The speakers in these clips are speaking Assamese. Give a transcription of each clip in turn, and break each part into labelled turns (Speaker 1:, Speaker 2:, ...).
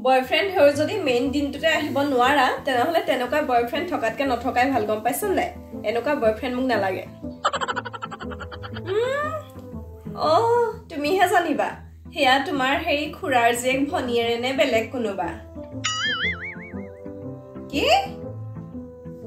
Speaker 1: বয়ফ্ৰেণ্ড হৈ যদি মেইন দিনটোতে আহিব নোৱাৰা, তেনেহ'লে তেনেকুৱা বয়ফ্ৰেণ্ড থকাতকে নথকাই ভাল, গম পাইছ নাই? এনেকুৱা বয়ফ্ৰেণ্ড মোক নালাগে। অ' তুমিহে জানিবা সেয়া তোমাৰ হেৰি খুৰাৰ জীয়েক ভনীয়েৰে নে বেলেগ কোনোবা। কি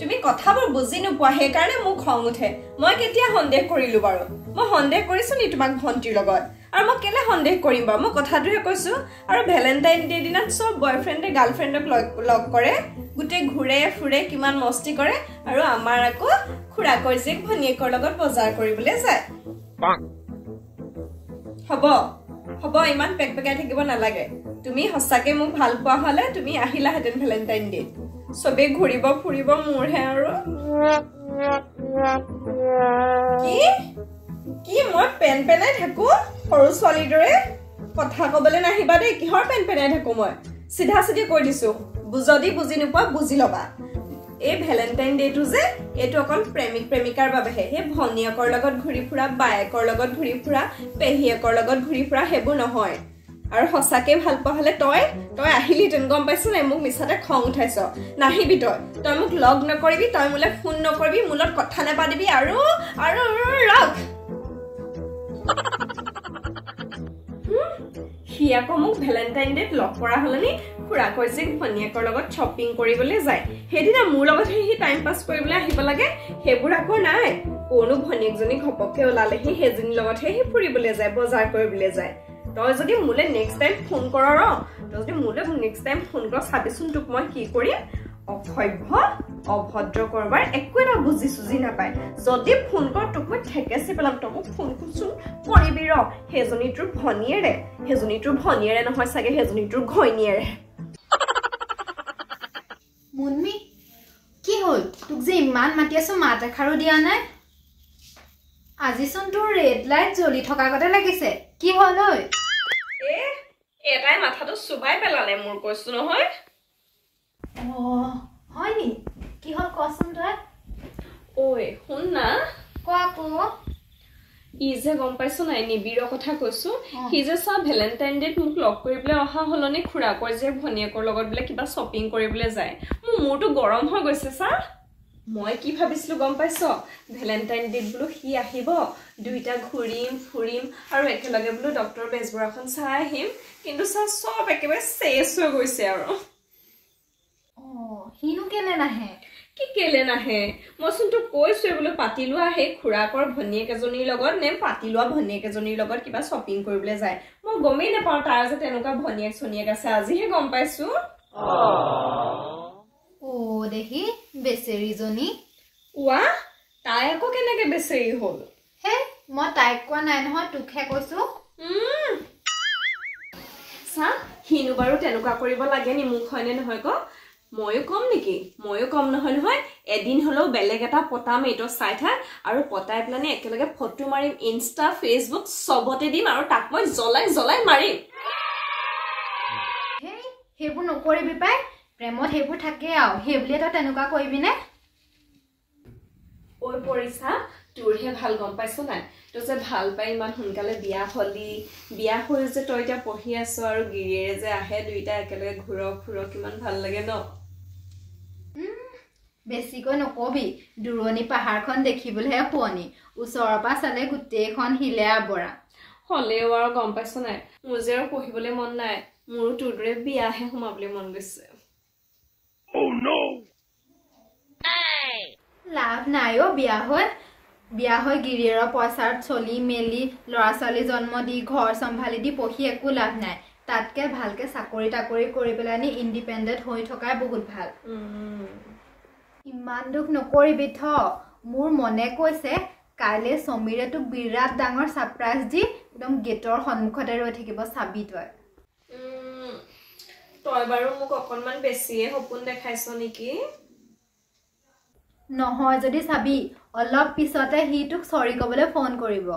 Speaker 1: তুমি কথাবোৰ বুজি নোপোৱা, সেইকাৰণে মোক খং উঠে। মই কেতিয়া সন্দেহ কৰিলো বাৰু? মই সন্দেহ কৰিছো নি তোমাক ভণ্টিৰ লগত? আৰু মই কেলে সন্দেহ কৰিম বাৰু? মই কথাটোহে কৈছো। আৰু ভেলেণ্টাইন ডে দিনাত চব বয়ফ্ৰেণ্ডে গাৰ্লফ্ৰেণ্ডক লগ কৰে, গোটেই ঘূৰে ফুৰে, কিমান মস্তি কৰে, আৰু আমাৰ আকৌ খুৰাকৰ জীয়েক ভনীয়েকৰ লগত বজাৰ কৰিবলৈ যায়। হ'ব হ'ব, ইমান পেক পেকাই থাকিব নালাগে। তুমি সঁচাকে মোক ভাল পোৱা হলে তুমি আহিলাহেঁতেন ভেলেণ্টাইন ডেত। চবেই ঘূৰিব ফুৰিব, মোৰহে আৰু কি কি মই পেন পেনাই থাকো সৰু ছোৱালীৰ দৰে? কথা কবলৈ নাহিবা দেই, কিহৰ পেন পেনাই থাকো মই? চিধা চিধি কৈ দিছো, যদি বুজি নোপোৱা বুজি ল'বা। এই ভেলেণ্টাইন ডেটো যে, এইটো অকল প্ৰেমিক প্ৰেমিকাৰ বাবেহে। সেই ভনীয়েকৰ লগত ঘূৰি ফুৰা, বায়েকৰ লগত ঘূৰি ফুৰা, পেহীয়েকৰ লগত ঘূৰি ফুৰা সেইবোৰ নহয়। আৰু সঁচাকে ভাল পোৱা হলে তই তই আহিলিহেঁতেন, গম পাইছ নাই? মোক মিছাতে খং উঠাইছ। নাহিবি তই, তই মোক লগ নকৰিবি, তই মোলৈ ফোন নকৰিবি, মোৰ লগত কথা নাপাতিবি। আৰু আৰু ৰখ, সি আকৌ মোক ভেলেণ্টাইন ডেত লগ কৰা হ'লনি খুৰাকৰ জীয়েক ভনীয়েকৰ লগত শ্বপিং কৰিবলৈ যায়। সেইদিনা মোৰ লগতহে সি টাইম পাছ কৰিবলৈ আহিব লাগে, সেইবোৰ আকৌ নাই। কোনো ভনীয়েকজনী ঘপককে ওলালেহি, সেইজনীৰ লগতহে সি ফুৰিবলৈ যায়, বজাৰ কৰিবলৈ যায়। তই যদি মোলৈ নেক্সট টাইম ফোন কৰ, ৰ, তই যদি মোলৈ নেক্সট টাইম ফোন কৰ, চাবিচোন তোক মই কি কৰিম। অসভ্য অভদ্ৰ কৰবাৰ, একো এটা বুজি চুজি নাপায়। যদি ফোন কৰ তোক মই ঠেকেচি পেলাম। তই মোক ফোন চোন কৰিবি ৰ। সেইজনী তোৰ ভনীয়েৰে, সেইজনী তোৰ ভনীয়েৰে নহয় চাগে, সেইজনী তোৰ ঘৈণীয়েৰে।
Speaker 2: মুনমি, কি হ'ল? তোক যে ইমান মাতি আছো, মাত এষাৰো দিয়া নাই। আজিচোন তোৰ ৰেড লাইট জ্বলি থকা গতে লাগিছে, কি হ'ল ঐ?
Speaker 1: এ এটাই মাথাটো চুবাই পেলালে মোৰ, কৈছো নহয়।
Speaker 2: অ হয় নি? কি হ'ল কচোন তই?
Speaker 1: ঐ শুন না।
Speaker 2: কোৱা আকৌ।
Speaker 1: ই যে গম পাইছ নাই, নিবিৰৰ কথা কৈছো, সি যে চা ভেলেণ্টাইন ডেত মোক লগ কৰিবলৈ অহা হ'লনি খুৰাকৰ জীয়েক ভনীয়েকৰ লগত বোলে কিবা শ্বপিং কৰিবলৈ যায়। মোৰ মূৰটো গৰম হৈ গৈছে চা। মই কি ভাবিছিলো গম পাইছ? ভেলেণ্টাইন ডেত বোলো সি আহিব, দুইটা ঘূৰিম ফুৰিম আৰু একেলগে বোলো ডক্টৰ বেজবৰুৱাখন চাই আহিম। কিন্তু চা চব একেবাৰে চেচ হৈ গৈছে আৰু।
Speaker 2: অ সিনো কেলে নাহে?
Speaker 1: কি কেলে নাহে? মইচোন তোক কৈছোৱে বোলো পাতি লোৱা সেই খুৰাকৰ ভনীয়েক এজনীৰ লগত নে পাতি লোৱা ভনীয়েক এজনীৰ লগত কিবা শ্বপিং কৰিবলৈ যায়। মই গমেই নাপাওঁ তাৰ যে তেনেকুৱা ভনীয়েক চনীয়েক আছে, আজিহে গম পাইছো।
Speaker 2: অ দেহি বেচেৰীজনী।
Speaker 1: ৱা, তাই আকৌ কেনেকে বেচেৰী হ'ল?
Speaker 2: হে মই তাইক কোৱা নাই নহয়, তোকহে কৈছো।
Speaker 1: চা সিনো বাৰু তেনেকুৱা কৰিব লাগে নি মোক, হয়নে নহয় ক? ময়ো কম নেকি? ময়ো কম নহয় নহয়। এদিন হ'লেও বেলেগ এটা পতাম, এইটো চাই থাক। আৰু পতাই পেলানি একেলগে ফটো মাৰিম, ইনষ্টা ফেচবুক চবতে দিম, আৰু তাক মই জ্বলাই জ্বলাই মাৰিম।
Speaker 2: হেই সেইবোৰ নকৰিবি পাই, প্ৰেমত সেইবোৰ থাকে আৰু, সেইবুলিয়ে তই তেনেকুৱা কৰিবিনে?
Speaker 1: ঐ পৰিছা, তোৰহে ভাল, গম পাইছ নাই? তই যে ভাল পাই ইমান সোনকালে বিয়া হলি, বিয়া হৈ যে তই এতিয়া পঢ়ি আছ আৰু গিৰিয়েৰে যে আহে, দুইটা একেলগে ঘূৰক ফুৰক, কিমান ভাল লাগে ন?
Speaker 2: বেছিকৈ নকবি, দূৰণি পাহাৰখন দেখিবলৈহে শুৱনি, ওচৰৰ পৰা চালে গোটেইখন শিলে আৱৰা।
Speaker 1: হ'লেও আৰু গম পাইছ নাই, মোৰ যে আৰু পঢ়িবলৈ মন নাই, মোৰো তোৰ দৰে বিয়াহে সোমাবলৈ মন গৈছে।
Speaker 2: লাভ নাই অ বিয়া হৈ, বিয়া হৈ গিৰিয়েৰৰ পইচাত চলি মেলি ল'ৰা ছোৱালী জন্ম দি ঘৰ চম্ভালি দি পঢ়ি একো লাভ নাই। তাতকে ভালকে চাকৰি তাকৰি কৰি পেলাইনি ইণ্ডিপেণ্ডেণ্ট হৈ থকাই বহুত ভাল। ইমান দুখ নকৰিবি থ, মোৰ মনে কৈছে কাইলৈ সমীৰে তোক বিৰাট ডাঙৰ ছাৰপ্ৰাইজ দি একদম গেটৰ সন্মুখতে ৰৈ থাকিব, চাবি তই।
Speaker 1: তই বাৰু মোক অকণমান বেছিয়ে সপোন দেখাইছ নেকি?
Speaker 2: নহয় যদি চাবি, অলপ পিছতে সি তোক চৰি ক'বলৈ ফোন কৰিব।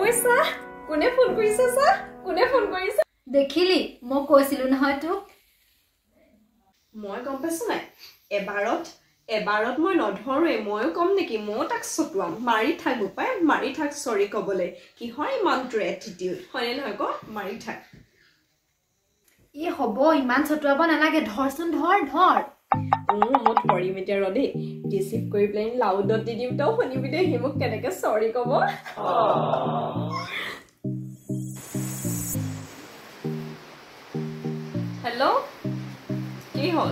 Speaker 1: ঐ চা, কোনে ফোন কৰিছে? চা কোনে ফোন কৰিছে?
Speaker 2: দেখিলি, মই কৈছিলো নহয় তোক।
Speaker 1: মই গম পাইছো নাই, এবাৰত এবাৰত মই নধৰোৱে, ময়ো কম নেকি, ময়ো তাক চটুৱাম। মাৰি থাক বোপাই, মাৰি থাক চৰি ক'বলৈ। কিহৰ ইমান তোৰ এটিটিউড, হয়নে নহয় ক? মাৰি থাক।
Speaker 2: ই হ'ব, ইমান চটুৱাব নালাগে, ধৰচোন ধৰ ধৰ।
Speaker 1: মই ধৰিম এতিয়া ৰ দেই, ৰিচিভ কৰি পেলাই লাউডত দি দিম, তই শুনিবি দেই সি মোক কেনেকে চৰি ক'ব। হেল্ল', কি হ'ল?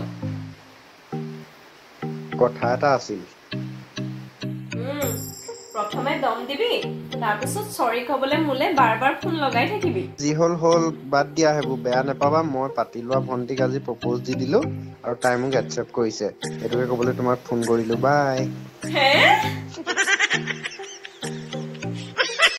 Speaker 3: কথা এটা আছিল।
Speaker 1: প্ৰথমে দম দিবি, তাৰপিছত চৰি ক'বলৈ মোলে বাৰ বাৰ ফোন লগাই থাকিবি।
Speaker 3: যি হ'ল হ'ল, বাদ দিয়া সেইবোৰ, বেয়া নাপাবা। মই পাতি লোৱা ভণ্টিক আজি প্ৰপ'জ দি দিলো আৰু তাই মোক একচেপ্ট কৰিছে। সেইটোকে ক'বলৈ তোমাক ফোন কৰিলো। বাই।
Speaker 1: হে?